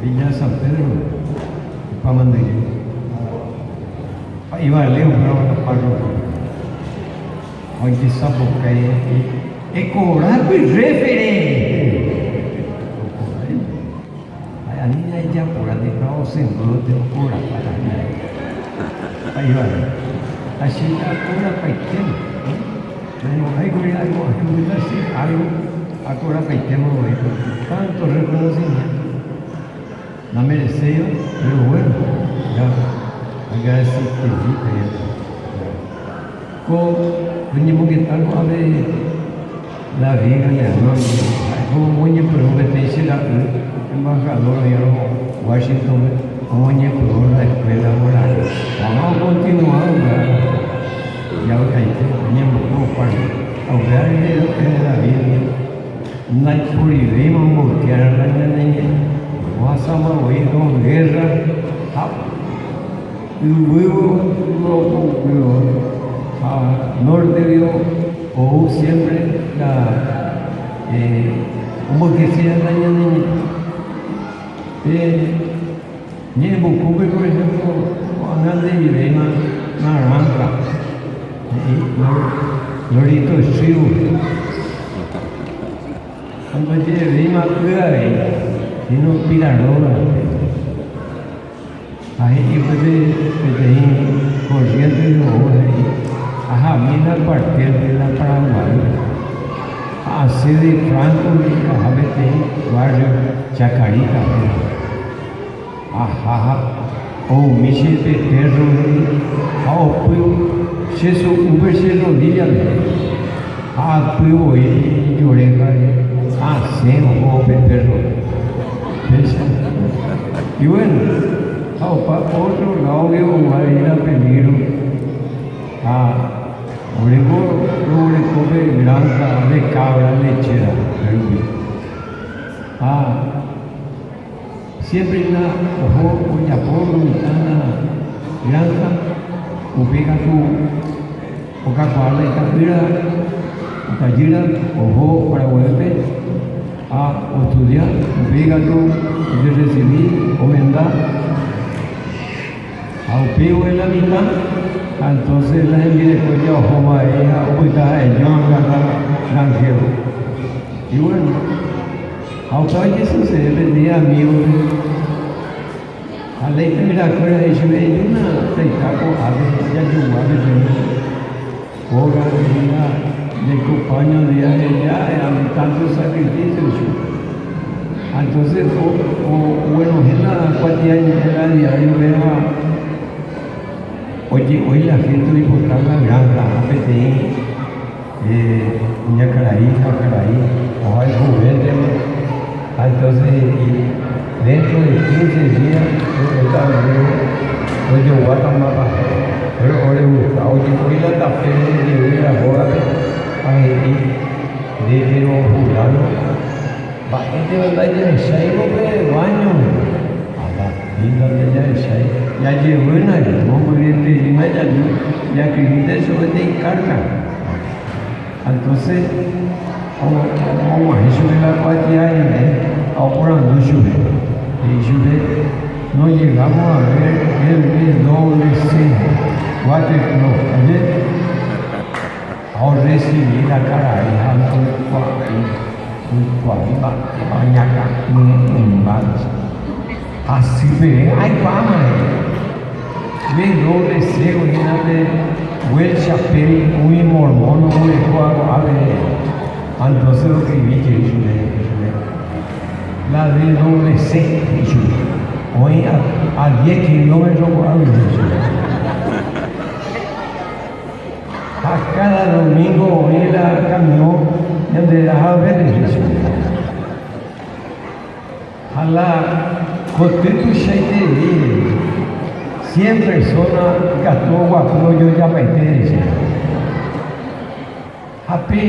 Villa San Pedro, Tupãmandyju. Ha ivale upérõ la párroko. Ha ojesapukái he'i, Ekorápy rréfere! Ha ani jajapura niko osẽmbýnte okorapa la hína. Ha ivale. Ha che akorapaitéma. Naimo'ãikuri aimo'ãhembýta che álgo akorapaitéma voi porque tanto reconocimiento. Namereséiva, pero bueno, ya agradeciterei peẽme. Ko roñemongeta ko'ápe David Galeano ndive, ha'éko omoñepyrũ peteĩ che ra'y embajador oĩrõ Washington-pe omoñepyrũ la escuela guarani. Ko'ág̃a okontinua upéva javy'aite oñembo'y opárupi. Ha upéva rehe David ndive ndaiporivéima omboykéarã la ñane ñe'ẽ. Ohasáma voi don guerra ha. Yvývo yvy ha nórteguio ou siémpre la omboykesíva la ñane ñe'ẽ. Pe ñe'ẽmbukúpe, por ehémplo, ko'ág̃a nde'ivéima naránha, he'i lorito chívo. Ha ndoje'evéima y avei, síno piraróga. Ha he'i upépe peteĩ corriente oúva he'i, Ahami la cuartel-pe la Paraguaýpe. Ha asẽ de Franco-gui aha peteĩ barrio Chacarita hérava. Aha ha oumi che pe perro he'i ha opy che su'úpe che rodilla-pe he'i. Ha apy voi ijoréja-re asẽ oho pe perro. Péicha. Y bueno, ha opa ótro ládoguio oguahẽ la peligro ha oreko roguereko pe granja de cabra lechera rupi. Ha siempre la oho ojapo lo mitã la granja, upe katu okakuaa la ita'ýra, itajýra oho Paraguaýpe. Ha ostudia, upéi katu ojerresivi, omenda, ha upéi oĩ la mitã, ha entonces la hembireko ja oho vai ha opyta ha'eño anga la granjero. Y bueno, ha upéva ojesucede peteĩ amigo-pe, ha la ita'yrakuéra he'i chupe, Ejúna taita ko'ápe jajogua peteĩ. Óga rehe jaikopa ñande aheja ame tanto sacrificio chupe. Ha entonces oguenohẽ la kuatiañe'ẽ la diario-pe ha oje'ói la gente oipota la granja ha peteĩ kuñakarai ha karai ohayhuvéntema ha entonces he'i dentro de quince días ro'éta oréve rojoguátama Péro ore gusta ojepo'i la tape jey la hógape ha he'i, Nde péro Fulano, mba'énteva ndajahecháivo pe váño? Ha David ndajahechái, jajevýna mombyryetereíma jaju jakrivínte chupe peteĩ kárta. Ha entónse og̃uahẽ chupe la kuatiañe'ẽ ha oporandu chupe, he'i chupe, No llegamos a ver el WC, water clo, aje? Ha orrecibi la karai ha ndoikuaái, ndoikuaái mba'épa oñakã'ỹ'ỹmba. Hasypeve aikuaáma he'i. WC hína pe Well Chapel umi mormón oguerekóva ko'ápe he'i. Ha entonces oskrivi jey chupe he'i chupe, La WC he'i chupe, oĩ a diez kilómetro ko'águi he'i chupe. Ha káda domingo oĩ la kamiõ ñandereraha upépe he'i chupe. Ha la koty tuichaiterei, cien persóna ikatu oguapy ojojapaite he'iche. Ha pe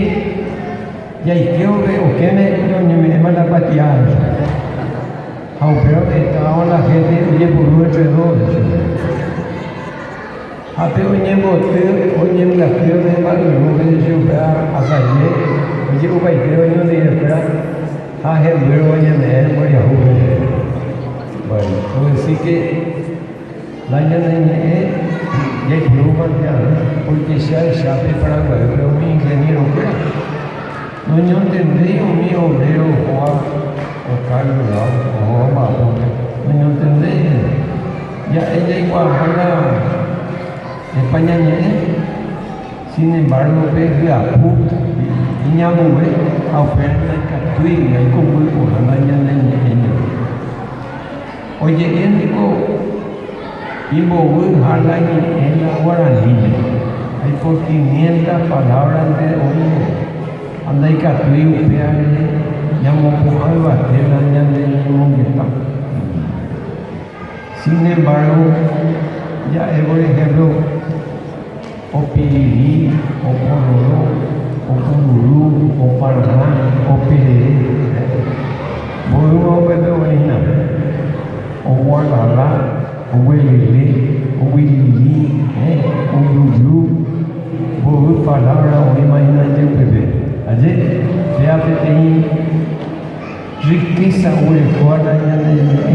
jaike vove okẽme oñeme'ẽma la kuatia he'iche. Ha upérõ hetáva la hénte ojepuru entre dos he'iche. Ha pe oñemboty oñembyaty pe mba'yrúpe chupe asaje oje'upaite oñondive kuéra ha hembýrõ oñeme'ẽ mboriahúpe. que la ñane ñe'ẽ jaipuru mantearã porque che ahecha pe Paraguaýpe umi ingeniero-kuéra noñontendéi umi obrero ohóva okáguio lado ohóva omba'apópe noñontendéi hína. Ja'e jaikuaaha la España ñe'ẽ. Sin embargo, pe hyapu iñambue ha upéva ndaikatúi ñaikũmby porã la ñane ñe'ẽ ñande. Oje'e niko imbovy ha la ñe'ẽ la guaraníme, aipo quinientas palabra-nte oĩ ha ndaikatúi upéva rehe ñamopu'ã yvate la ñane ñemongeta. Sin embargo, ja'e por ejemplo, Opiriri, opororo, okururu, opararã, operere. Mboýma upépe oĩ hína. Ogualala, oguelele, oguiriri, ojuju, mboy palávra oĩma hína ijypype. Aje, péva peteĩ rrikésa oguerekóva la ñane ñe'ẽ.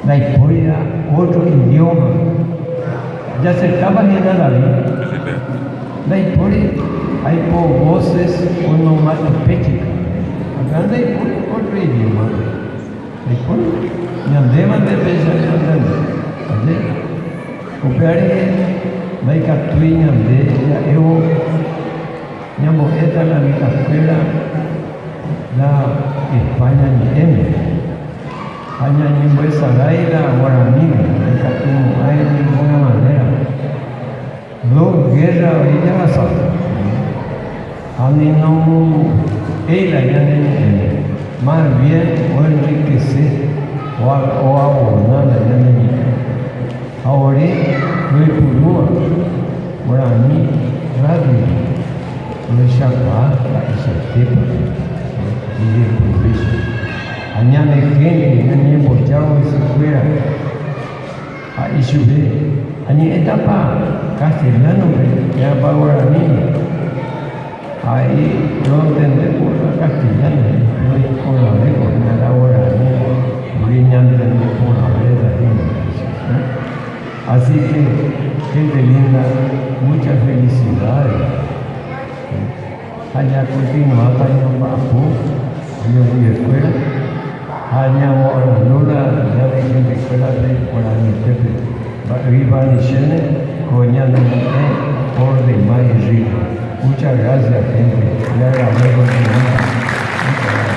Ndaipóriva ótro idióma. Jaserkápa hína David? Ndaipóri aipo voces onomatopéyica. Acá ndaipóri ótro idiómape. Ndaipóri. Ñandémante péicha ñantende. Aje? Upéva rehe ndaikatúi ñande ja'évo ñambo'éta la mitãkuéra la España ñe'ẽme. Ha ñañembyesarái la guaraníme, ndaikatumo'ãi ninguna manera. Dos guerra oĩ jahasa. Ha ni nomo'éi la ñane ñe'ẽme, más bien oenriquece, oaborna la ñane ñe'ẽ. Ha ore roipurúva guarani radio rohechakuaa mba'eichaitépa ijeprovecho. Ha ñane hénte ñañembojávo hesekuéra ha ichupe, Añe'ẽtapa castellano-pe térãpa guaraníme? Ha'e rontende porã castellano he'i, péro iporãve ko'ág̃a la guarani porque ñantende porãvéta hína he'i. Así que, gente linda, muchas felicidades. Ha ñakontinuáta ñamba'apo oñondive-kuéra ha ñamoarandu la ñane hentekuérape guaranietépe. Mba'éipa anichéne ko ñane ñe'ẽ por demás irrico. Muchas gracias gente, le agradezco infinito. Muchas gracias.